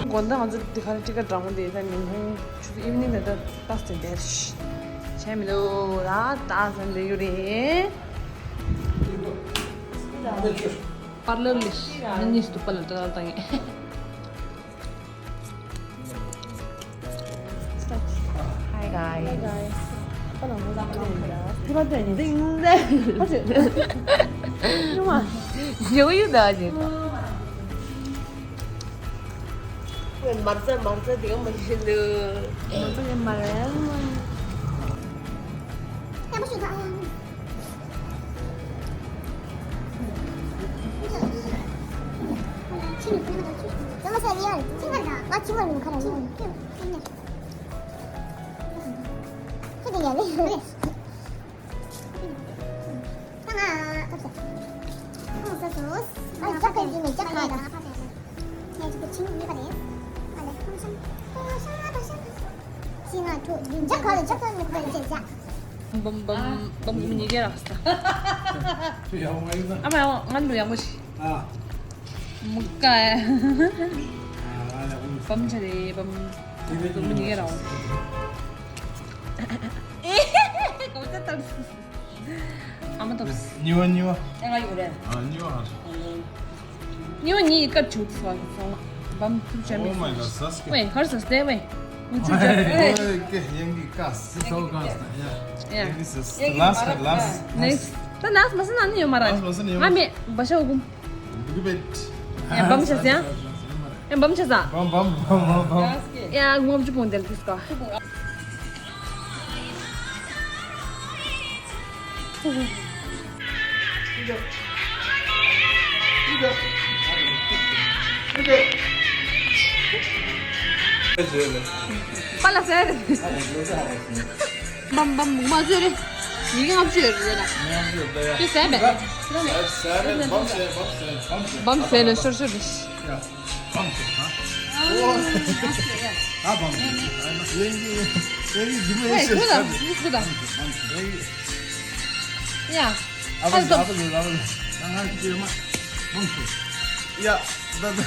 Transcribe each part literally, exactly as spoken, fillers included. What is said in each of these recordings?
དགོང་དག་ང་ཚོ་འདི་ག་རེ་ཊི་ཀེཊ་འདྲ་མོ་དེ་ད་ཉིན་གུང་ཆུ་ཚོད་ཨིབ་ནིང་ནས་ད་ལྟ་ཟིན་བསྡད་ཤི་བྱས་མི་འདུག་ད་ལྟ་ཟིན་ལས་ཡོད་རེད། པར་ལར་ལས་ཤི་མི་གཉིས་སུ་པར་ལར་ཏྲ་ཏྲ་བཏང་ངེས། Hi guys. Hi guys. བམ་བམ་བམ་གཉིས་ཀ་རག་ས། ཨ་མ་ཡང་ང་ལུ་ཡག་པོ་ཞིག་མུ་ཀ་བམ་ཆ་རེད་བམ། བམ་གཉིས་ཀ་རག་འོང་། ཨ་མ་ཐོབ། གཉིས་པ་གཉིས་པ། ཨ་ང་ཡོད་རེད། ཨ་གཉིས་པ་ཧ་སོང་། གཉིས་པ་གཉིས་ཀ་བྱུག་སོང་སོང་། བམ་ཐུབ་བྱ་མི། Oh my God, ཟས་ཀྱི། ཝེ་གར་ཟས་དེ་ཝེ། ཨུ་ཆུ་ཆ། ཨོ་ཀེ་ཡང་གི་ཀ་སི་ཐོ་ཀ་ས་ཡ། ཡང་གི་ཟས། Last, last. Next. ད་ནས་མ་སི་ན་ནི་ཡོད་མ་ར། ནས་མ་སི་ན་ནི་ཡོད་མ། ང་མེད་བ་ཤ་འུ་གུམ། Look at that. ཡང་བམ་ཆ་ཟ། ཡང་བམ་ཆ་ཟ། བམ་བམ་བམ་བམ་བམ། ཡང་ངོམ་ཆུ་བོང་དེར་དུས་ཀ། པ་ལ་ཟེར། བམ་བམ་མ་ཟེར་རེད། ཡི་གེ་ལྔ་བཅུ་ཡོད་རེད་ལ། ཅི་ཟེར་བས། བམ་ཟེར་ནས་ཤོར་ཤོར་རེད། བམ་ཟེར་ཧ། ཨོ། ད་བམ་ཟེར། ཡེ་ཡེ་ཡེ་ཡེ་རྒྱུ་མ་ཡེ་ཤེས་ཤེས། ཡ། ཨ་བ་ཨ་བ་ཨ་བ། ང་ང་ཅི་མ་བམ་ཟེར། ཡ། ད་ད།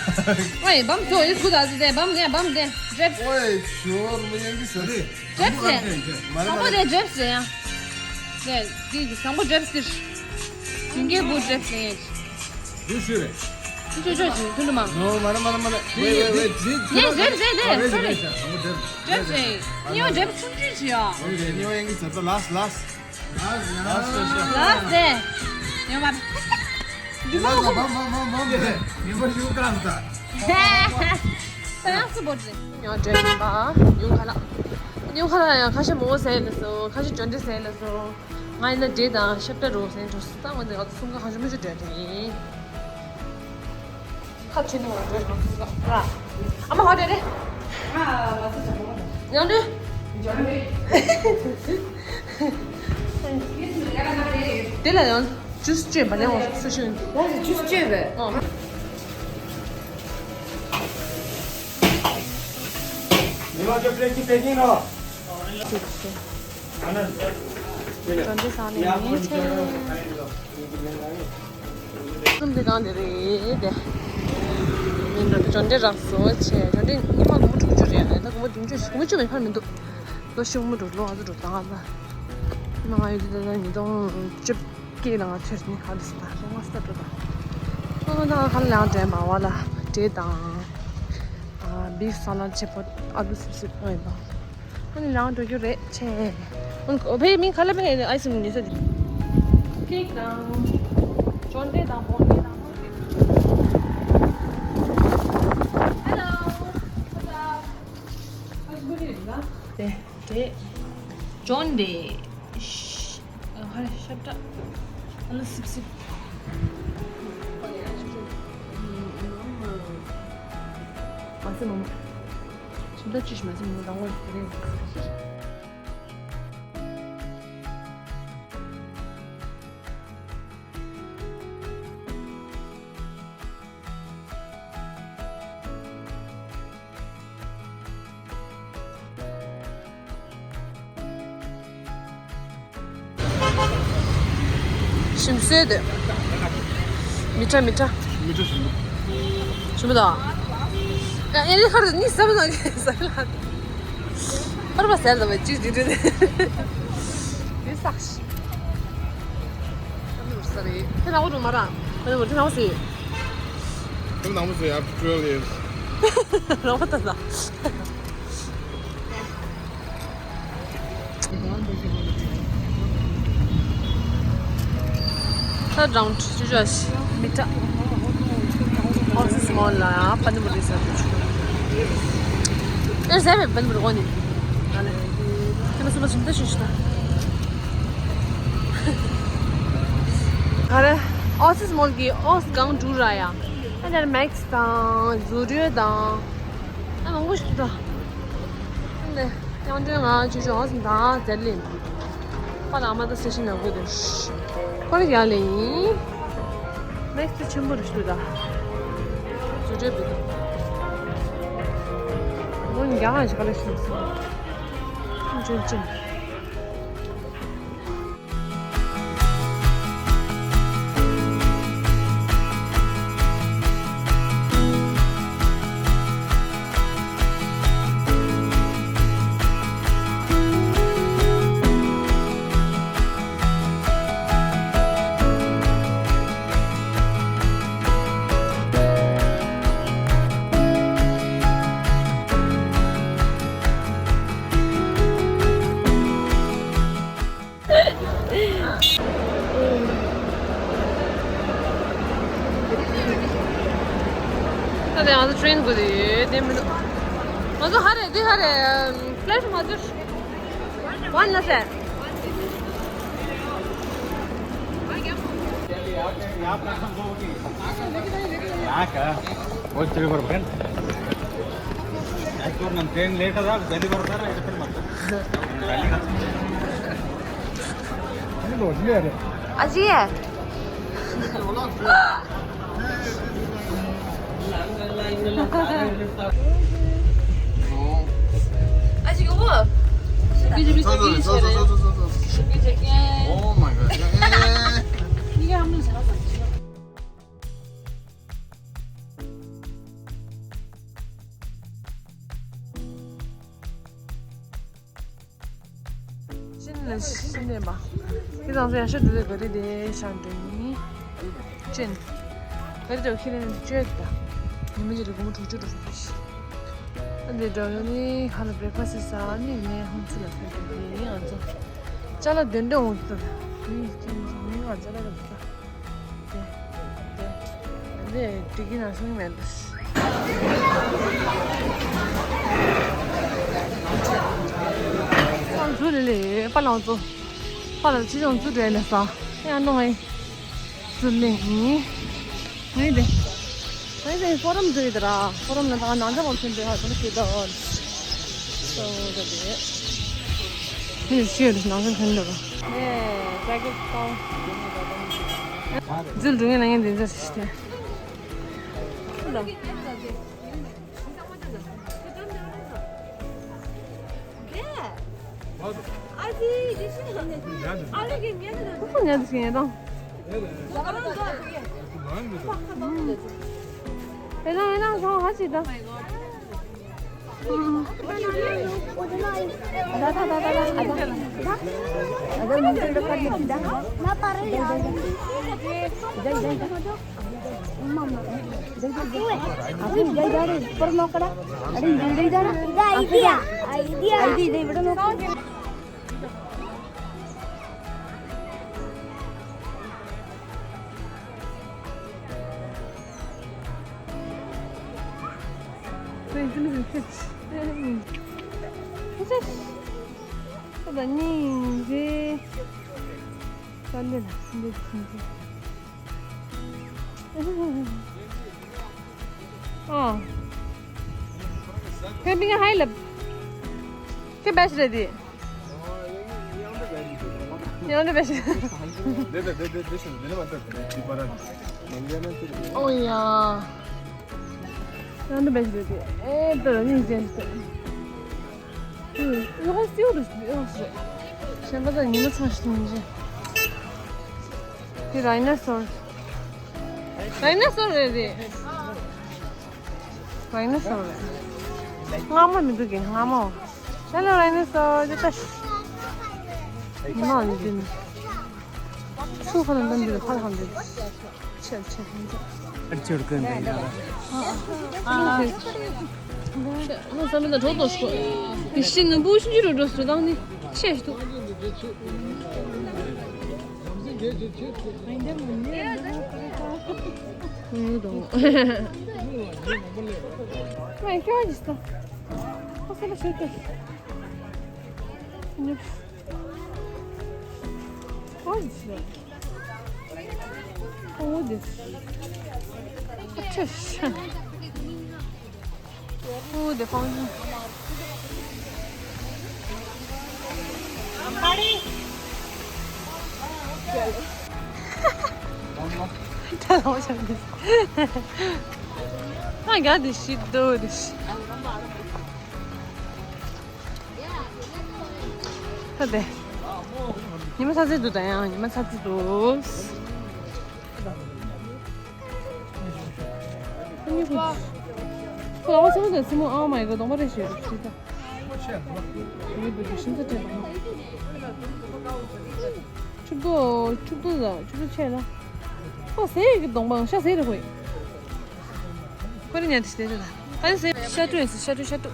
ཨོའི་བམ་ཚོ་ཡིས་གུ་ད་ཟེར་བམ་ནས་བམ་ནས་འགྲེབ། ཨོའི་ཤོར་མི་ཡང་གི་ཟེར་རེད། འགྲེབ་ཟེར། མ་རེད་མ་རེད། འགྲེབ་ཟེར་ཡང་། ཟེར་འདི་གི་བཟང་པོ་འགྲེབ་ཟེར། ཞིང་སྐྱེས་བུ་འགྲེབ་ཟེར། འདི་ཤོད་རེད། འདི་ཤོད་ཤོད་ཞིག་ཐུན་དུ་མ། ནོ་མ་རེད་མ་རེད་མ་རེད། ཝེ་ཝེ་ཝེ། འདི་ཡེ་འགྲེབ་ཟེར་དེ་ཤོད་རེད། བཟང་པོ་འགྲེབ། འགྲེབ་ཟེར། གཉིས་པ་འགྲེབ་ཆུང་ཆུང་ཞིག་ཡོད། ཝེ་ཝེ་གཉིས་པ་ཡང་གི་ཟེར་ད་ལ་སི་ལ་སི། ལ་སི་ལ་སི། ཡོད་མ་རེད། འདི་མ་གོ། ངེས་པར་ཞུ་གང་ཟ། ཡང་སུ་བོ་རེད། ཉོ་འདྲེན་པ། ཉུང་ཁ་ལ། ཉུང་ཁ་ལ་ཡང་ཁ་ཤས་མོ་ཟས་ལ་སོང་། ཁ་ཤས་ཅོ་འདྲེ་ཟས་ལ་སོང་། ང་ཡིན་ན་འདྲེ་དང་ཤབ་ཏ་རོ་ཟས་འགྲོ་སོང་། ད་ང་ཚོ་ང་ཚོ་གསུམ་ཀ་ཁ་ཤས་མོ་ཅོ་འདྲེ་དེ་ཡིན། ཁ་ཆེ་ནི་ང་འདྲེ་ང་གསུམ་ཀ་ར། ཨ་མ་ཧ་འདྲེ་རེད། ཡང་འདྲེ། དེ་ལ་ཡང་ཇུས་བཅོས་པ་ལས་འོང་སུ་ཤོད། ཡང་ཇུས་བཅོས་པས། ཨོ། མི་མང་ཚོ་པི་ལེ་ཊི་པེ་ཀིང་རོ། ཨ་ནི། གྲོང་སྡེ་ས་ནས་མི་ཆེ། གསུམ་དེ་གང་དེ་རེད་དེ། མི་འགྲོ་གྲོང་སྡེ་རག་སོ་ཆེ། གྲོང་སྡེ་ཉི་མ་དགུ་དྲུག་ཅུ་རེད། ད་དགུ་མོ་བདུན་ཅུ་དགུ་མོ་བཅུ་མེད་ཕར་མི་འདུག་ལོ་ཤི་དགུ་མོ་འགྲོ་ལོ་ང་ཚོ་འགྲོ་དང་ཨ་ལ། ཉི་མ་ང་ཡོད་དུས་ད་ཉིས་སྟོང་བཅུ་བརྒྱད་ལ་ང་ཚོར་ནི་ཧ་ལས་སོང་། ད་ལོ་ང་སྟབས་འགྲོ་དང་། ང་ཚོ་ང་ཁ་ལ་ལང་དྲན་མ་བ་ལ་འབྲས་དང་། ཨ་བིབ་ས་ལ་ཆེ་པོ་ཨ་ལུ་སིབ་སིབ་ཨོ་ཡིན་པ། ཨ་ནི་རང་འགྲོ་རྒྱུ་རེད་ཆེ། ཨོ་ཕའི་མིང་ག་ལ་ཕའི་ཨའི་སི་ནི་ས་དེ། ཀེག་དང་། ཅོ་འདྲེ་དང་བོང་འདྲེ་དང་ཧེ་ལོ། What's up? དེ་དེ། ཅོ་འདྲེ། ཧ་ཤབ་ཏྲ། ཨ་ལ་སིབ་སིབ། མ་སེ་མ་མ། ཆུ་ད་ཅི་ཞིག་མ་ཟིན་མོ་དང་བོ་དེ་རིང་། ཞིམ་སོས་དེ། མི་ཁྲ་མི་ཁྲ། མི་ཆོ་ཞིམ་པོ། ཞིམ་པོ་དང་། ཨ་ཨེ་རི་ཁར་ནི་ཟ་མི་ཟ་གི་ཟ་ལ། ཧར་པ་ཟེར་ལ་བའི་ཅིག་ཅིག་ཅིག་དེ་སག་ཤི། ཨ་མི་རུ་ས་རེད། དེ་ནག་པོ་འགྲོ་མ་ར། ཨ་མི་རུ་དེ་ནག་པོ་ཟེར། དེ་ནག་པོ་ཟེར། after twelve years། ནག་པོ་ད་ད། ད་རང་ཆུ་ཆུ་ཞོ་ཞིག་མི་ཏྲ། ཨོ་སི་སི་མོལ་ལ་ཡང་པ་ནི་པུ་རི་ཟ་དུ་ཆུ། ཨེ་ཟ་བའི་པ་ནི་པུ་རི་གོ་ནི། ཨ་ལེ། ཁྱེད་མ་སུ་མ་ཞིམ་ད་ཞུ་ཞུ་ད། ག་རེ། ཨོ་སི་སི་མོལ་གི་ཨོ་སི་གང་འགྲུ་ར་ཡ། ཨ་ནེ་མེག་སི་དང་ཛུ་རིའོ་དང་། ཨ་མང་པོ་ཞིག་འདུག་ད། ཨ་ནེ་དབྱངས་སྒྲོན་ང་ཆུ་ཆུ་ཧོ་སི་དང་ཛེར་ལིན། པ་ལ་མ་ད་སེ་ཤིན་ན་གུ་དེ། ཁོ་རེ་ཡ་ལེ་ཡིན། མེག་སི་ཆེན་པོ་རེ་ཞུ་ད། ཛུ་རིའོ་བི་དང་། ཁོ་ནི་རྒྱ་གར་ཞིག་ག་ལེ་ཞུ་སོང་། ཅུན་ཅུན། ད་ལྟ་ང་ཚོ་ཊེན་སྒུག་བསྡད་ཡོད། དེ་མི་འདུག་ང་ཚོ་ཧ་རེ་འདི་ཧ་རེ་ཕི་ལའེཊ་མ་འཛུལ། ཝན་ལ་ཟེར། यार क्या? बहुत जगह पर बहन। एक तो ट्रेन लेट आ रहा, दिल्ली पर उतर रहा है, इधर मत। अजी है। अजी वो। Oh my God. ཅིན་ལ་ཤི་ནས་པ། ཁྱེད་རང་ཚོ་ཡང་ཤོད་དུ་ག་རེ་དེ་ཤང་དུ་ཡིན། ཅིན། ག་རེ་དེ་ཁྱེད་རང་བཅོས་ད། ཉི་མ་གཅིག་ལ་སྒོར་མོ་དྲུག་ཅུ་འགྲོ་ཤི། ཨ་འདི་འགྲོ་ཡོང་ནི་ཁ་ལ་བྷི་རེག་ཕ་སི་ཟ་ནི་ནས་ཧུན་ཚུ་ལ་ཕེབས་པ་ཡིན། ང་ཚོ་ཅ་ལག་འདོན་འདོན་འོང་གི་ད། མི་ཅིན་མི་ང་ཅ་ལག་རེད་ད། འདི་འགྲིག་གི་ན་སོང་མེད་འདུག་ཚང་ཚུར་ལེ་ལེ་པ་ལང་ཚོ། པ་ལ་ཅི་ཅང་ཚུར་རེ་ལེ་ས་ཡང་ནོ་ཨེ་ཚུར་ལེ་ནི་ཨེ་དེ་ཨེ་དེ་ཕོ་རམ་ཚུར་ཡི་དེ་ར་ཕོ་རམ་ལ་ད་ནང་ཆ་བོ་ཚུར་འདྲེ་ཧ་ཚུར་ཤེས་ད་ཨོ་སོ་ད་དེ་དེ་ཤེས་རེ་ནང་ཆ་ཁན་འདྲ་ར། ནས་ཇེ་ཀེ་ཊི་གཏོང་། འཛུལ་འགྲོ་ངེས་ན་ངས་འདི་འཛུལ་ཞིག་སྟེ། ཁུ་ལ། ཁུ་ཁུ་ཉལ་དུ་ཞིག་ཡིན་དང་། ཨེ་ལ་ཨེ་ལ་ཁོ་ཧ་ཅི་ད། ཨོ། ཁྱོད་མི་ང་ཧའི་ལབ། ཁྱོད་བེ་སི་རེད་དེ། ཡང་འདི་བེ་སི། ཨོ་ཡ། ཡང་འདི་བེ་སི་རེད་དེ། ཨེ་ད་ར་ཉིན་ཅན་དེ། ཡོ་སིའུ་རུ་ཡོ་སི། ཞེན་པ་དང་ཉི་མ་ཚང་ཞིག་མི་འཇིགས། དེ་རའི་ནོ་སོར། ཌའི་ནོ་སོར་རེད་རེད། ཌའི་ནོ་སོར་རེད། རྔ་མ་མི་འདུག་གི་རྔ་མ། ཧེ་ལོ་ཌའི་ནོ་སོར་ཇི་ལྟ། ཉི་མ་ལ་འདི་ནི། ཚུར་ཁ་ལ་འདི་འདི་ཁ་ལ་འདི། ཆེར་ཆེར་འདི། ཨ་ཅོར་ཀན་འདི་ཡ། ནོ་ས་མི་ད་གྲོ་དོ་སོ། དེ་ཤི་ནུ་བུ་ཤིན་ཅི་རོ་འགྲོ་སོ་དང་ནི་ཆེ་ཤི་ཏུ། ད་རང་ཤར་གི། ང་དགའ་དེ་ཤི་དོ་དེ་ཤི། ད་དེ། ཉི་མ་ཚ་ཚ་འདུག་ད་ཡང་ཉི་མ་ཚ་ཚ་འདུག་ཁོ་ལ་བ་སེ་མོ་དང་སེ་མོ། Oh my god། གདོང་པ་རེ་ཞིག་ཡོད་ཤི་ད། ཡོད་པའི་ཤིང་ཚ་དྲན་པ། ཆུ་རྡོ་ཆུ་རྡོ་ལ་ཆུ་རྡོ་ཆེ་ལ། ཨོ་ཟས་ཀྱི་གདོང་པའང་ཤ་ཟས་རེད་ཧོꯏ། ཁོ་རེ་ཉལ་ཏེ་ཤི་དེ་ད། ཨ་ནི་ཟས་ཤ་ཏུ་ཡིན་ཟེར། ཤ་ཏུ་ཤ་ཏུ།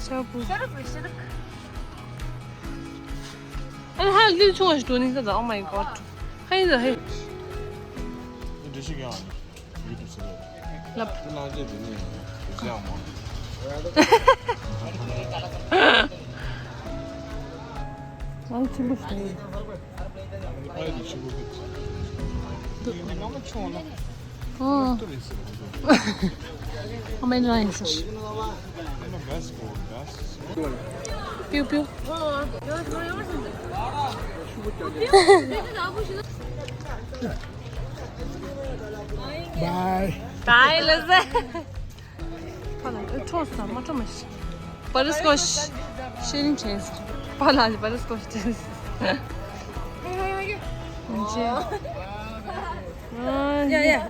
ཤ་བུ། ཨ་ནི་ཧ་ལས་ཆུང་བ་ཞིག་འགྲོ་ནི་ད། Oh my god། ཧ་ཡིན་ད་ཧེ། འདི་འདྲ་ཞིག་ཡང་ཡུལ་དུ་ཟེར། ལབ། དེ་ནང་བཅས་དེ་ནི་དེ་ཅི་ཡང་མ། ཨང་ཆེན་པོ་ཞིག་རེད། ཨ་ཡི་ཆེན་པོ་གི། དེ་ནང་ཆུང་ལ། ཨོ། ཏུ་རེད་ཟེར་གོ། ཨ་མ་ཡིན་རང་ཡིན་ཟེར། ཨ་མ་བེས་གོ་བེས། པིའུ་པིའུ། Bye. Bye ལ་ཟེར། ཕ་ལ་ཁྲོ་ས་མ་ཁྲོ་མ་ཤི། བ་རི་སྐོ་ཤི། ཤེ་རིང་ཆེན་སི། ཕ་ལ་བ་རི་སྐོ་ཤི་ཆེན་སི། ཨ་ཡ་ཡ།